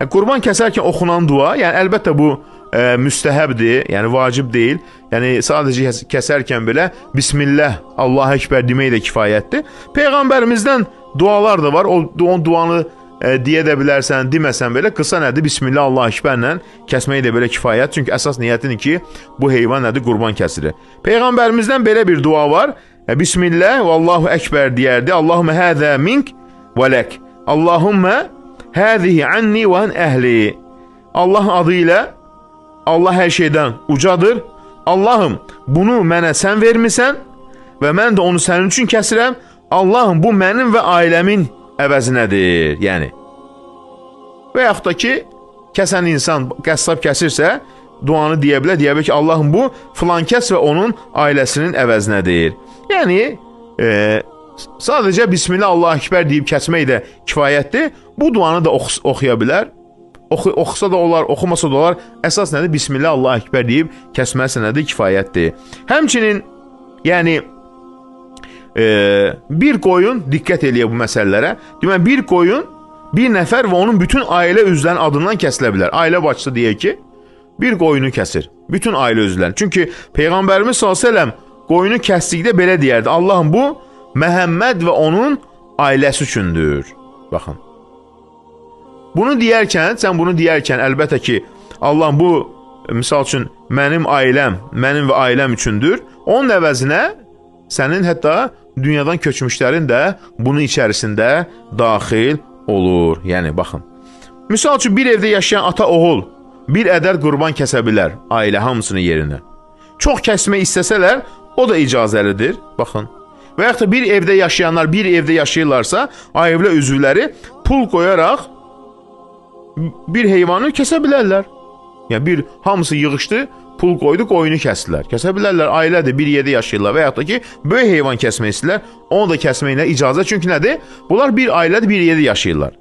Qurban kəsərkən oxunan dua, yəni əlbəttə bu müstəhəbdir, yəni vacib deyil. Yəni sadəcə kəsərkən belə Bismillah, Allahu Ekber demək də kifayətdir. Peyğəmbərimizdən dualar da var. O duanı deyə də bilərsən, deməsən belə qısa nədir? Bismillah, Allahu Ekberlə kəsmək də belə kifayət. Çünki əsas niyyətin ki, bu heyvan nədir? Qurban kəsilir. Peyğəmbərimizdən belə bir dua var. Bismillah və Allahu Ekber deyərdi. Allahümme həzə mink və lək. Allahümme həzihi anni və an əhli. Allah adı ilə Allah hər şeydən ucadır. Allahım, bunu mənə sən vermisən və mən də onu sənin üçün kəsirəm. Allahım, bu mənim və ailəmin əvəzinədir. Yəni. Və yaxud da ki, kəsən insan, qəssab kəsirsə, duanı deyə bilər, deyə bilər ki, Allahım, bu filan kəs və onun ailəsinin əvəzinədir. Yəni, sadəcə Bismillah, Allahu Ekber deyib kəsmək də kifayətdir. Bu duanı da oxuya bilər. Oxusa da olar, oxumasa da olar. Əsas nədir? Bismillah, Allahu Ekber deyib kəsməsi nədir? Kifayətdir. Həmçinin, yəni, bir qoyun, diqqət eləyə bu məsələlərə. Deməli, bir qoyun, bir nəfər və onun bütün ailə üzvlərinin adından kəsilə bilər. Ailə başçısı deyək ki, bir qoyunu kəsir. Bütün ailə üzvlərinin. Çünki Peyğəmbərimiz sallallahu əleyhi və səlləm qoyunu kəsdikdə belə deyərdi. Allahım, bu Məhəmməd və onun ailəsi üçündür. Baxın. Bunu deyərkən, sən bunu deyərkən əlbəttə ki, Allahım, bu misal üçün mənim ailəm, mənim və ailəm üçündür. Onun əvəzinə sənin hətta dünyadan köçmüşlərin də bunun içərisində daxil olur. Yəni, baxın. Misal üçün, bir evdə yaşayan ata-oğul bir ədər qurban kəsə bilər ailə hamısının yerinə. Çox kəsmək istəsələr, o da icazəlidir. Baxın. Və yaxud da bir evdə yaşayanlar bir evdə yaşayırlarsa, ailə üzvləri pul qoyaraq bir heyvanı kəsə bilərlər. Yəni, bir hamısı yığışdı, pul qoydu, qoyunu kəsdilər. Kəsə bilərlər, ailədir, bir yerdə yaşayırlar və yaxud da ki, böyük heyvan kəsmək istəyirlər, onu da kəsməklə icazə. Çünki nədir? Bunlar bir ailədir, bir yerdə yaşayırlar.